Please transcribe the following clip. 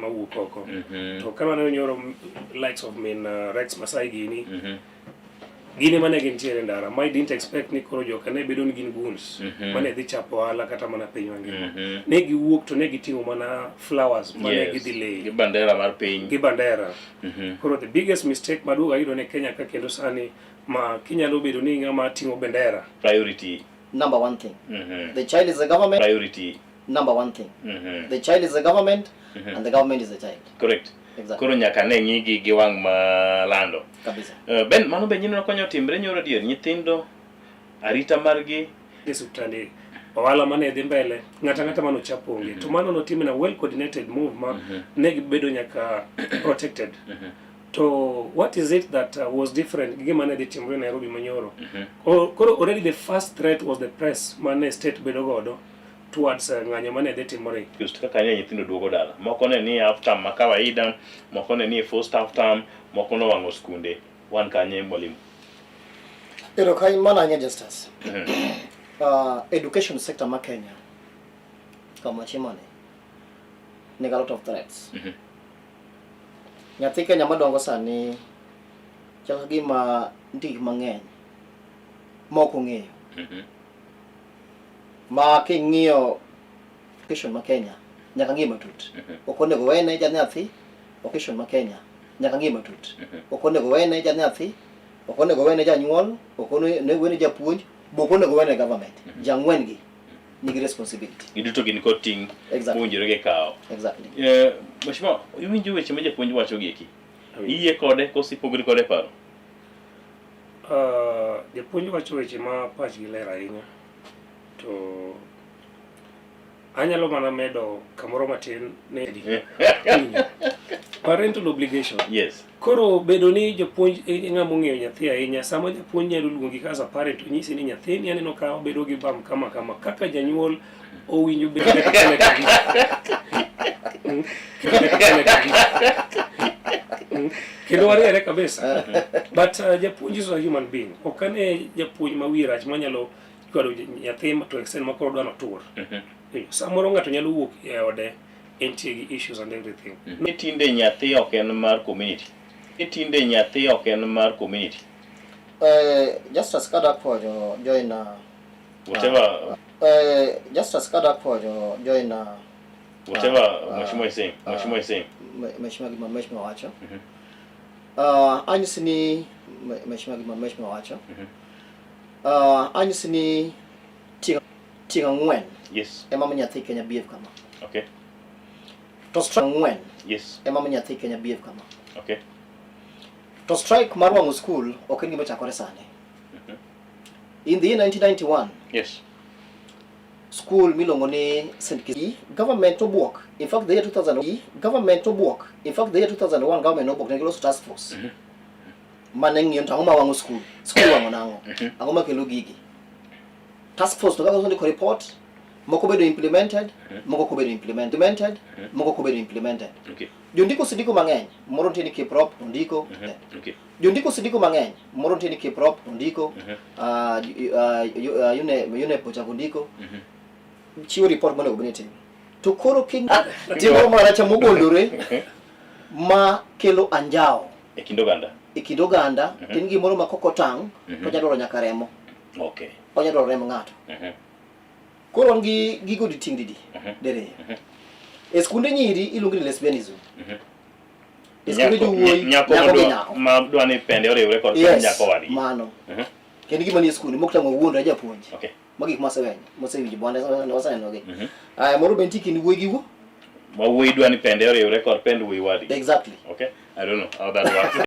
mawuok oko. To ka waneno nyoro likes of min Rex Masai gini, gin ema ne gintiere e ndara ma I didn't expect ni koro joka ne bedo ni gin goons mane dhi chapo ohala kata mana piny mangima. Ne giwuok to ne giting'o mana flowers mane gidhi lay gi bandera mar piny. Gi bandera. Koro the biggest mistake maduogo ayudo ne Kenya ka kendo sani ma kinyalo bedo ni ng'ama ting'o bendera Priority. Number one thing. The child is the government. Priority. Number one thing. The child is the government, and the government is the child. Correct. Exactly. Koro nyaka ne ng'igi gi wang' malando. Kabisa. Ben mano be nyineno konyo timbre nyoro adier nyithindo arita margi. E osiptande, ohala mane dhi mbele, ng'ato ang'ata mane ochap onge. To mano notim in a well coordinated move ma ne gibedo nyaka protected. To what is it that was different gi gima ne dhi timore Nairobi manyoro? Koro already the first threat was the press mane state bedo godo towards ng'anyo mane dhi timore. Just kaka ne nyithindo duogo dala, moko ne ni half term ma kawaida, moko ne ni first half term, moko nowang'o skunde. Wan kanye, mwalimu? Erokamano ahinya, Justus. Education sector ma Kenya kama chimone nigi a lot of threats. Nyathi Kenya madongo sani chal ka gima nitie gik mang'eny ma ok ong'eyo. Ma king'iyo education ma Kenya nyaka ng'i matut. Ok onego wene ja nyathi. Education ma Kenya nyaka ng'i matut. Ok onego wene ja nyathi, ok onego wene janyuol, ok onego wene japuonj, be ok onego wene government. Jang'wen gi nigi responsibility. Giduto gin kod ting' mowinjore gikawo. Exactly. Mheshimiwa, iwinjo weche ma japuonj wacho gi eki? Iyie kode koso ipogri kode e paro? Japuonj wacho weche ma pachgi ler ahinya, to anyalo mana medo kamoro matin ne parental obligation. Koro bedo ni japuonj e ng'ama ong'eyo nyathi ahinya, sama japuonj nyalo luongi kaka parent to nyisi ni nyathini aneno ka obedo gi bam kama kama, kaka janyuol owinjo bed nyaka kendo wariere kabisa. But japuonj is a human being. Ok ane japuonj ma wiye rach manyalo chwado nyathi to extent ma koro dwa notur. Samoro ng'ato nyalo wuok e ode entie gi issues and everything. Ni tinde nyathi ok en mar community. Ni tinde nyathi ok en mar community. Justus, kada konyo join Whatever Justus, kada konyo join whatever Mheshimiwa is saying. Mheshimiwa is saying. Mheshimiwa, gima Mheshimiwa wacho. Anyisi ni Mheshimiwa, gima Mheshimiwa wacho. Anyisi ni tieng' 4 ema miyo nyathi Kenya behave kama. To strike 4 ema miyo nyathi Kenya behave kama. To strike mar wang'o school ok en gima chakore sani. In the year 1991, school miluongo ni St. Kitts government obuok. In fact, the year 2000 government obuok. In fact, the year 2001 government obuok ne giloso task force mane ng'iyo to ang'o ma wang'o school, school wang'o nang'o, ang'o makelo gigi. Task force to kaka ondiko report, moko bedo implemented, moko ok obedo implemented, moko ok obedo implemented. Jondiko osendiko mang'eny. Moro nitie ni Kiprop ondiko. Jondiko osendiko mang'eny. Moro nitie ni Kiprop ondiko. UNEP ochako ondiko. Chiwo report monego bed ni itimo. To koro king timo maracha mogondore ma kelo anjawo e kind oganda. E kind oganda, to en gimoro ma kok otang' to onyalo dwaro nyaka remo. Onyalo dwaro remb ng'ato. Koro wan gi gigo tieng' didi diriyo. E skunde nyiri iluongo ni lesbianism. E skunde jowuoyi nyako nyako gi madwa nyako. Ma dwa ni pende oriwre kod pend nyako wadgi. Mano. Kendo gima nie skunde mok tang'o wuondre japuonj. Magi gik masewenyo, mosewinjo bwana wasenenogi. Aya, moro be nitie kind wuoyi gi wuo. Ma wuoyi dwa ni pende oriwre kod pend wuoyi wadgi. Exactly. Okay. I don't know how that works.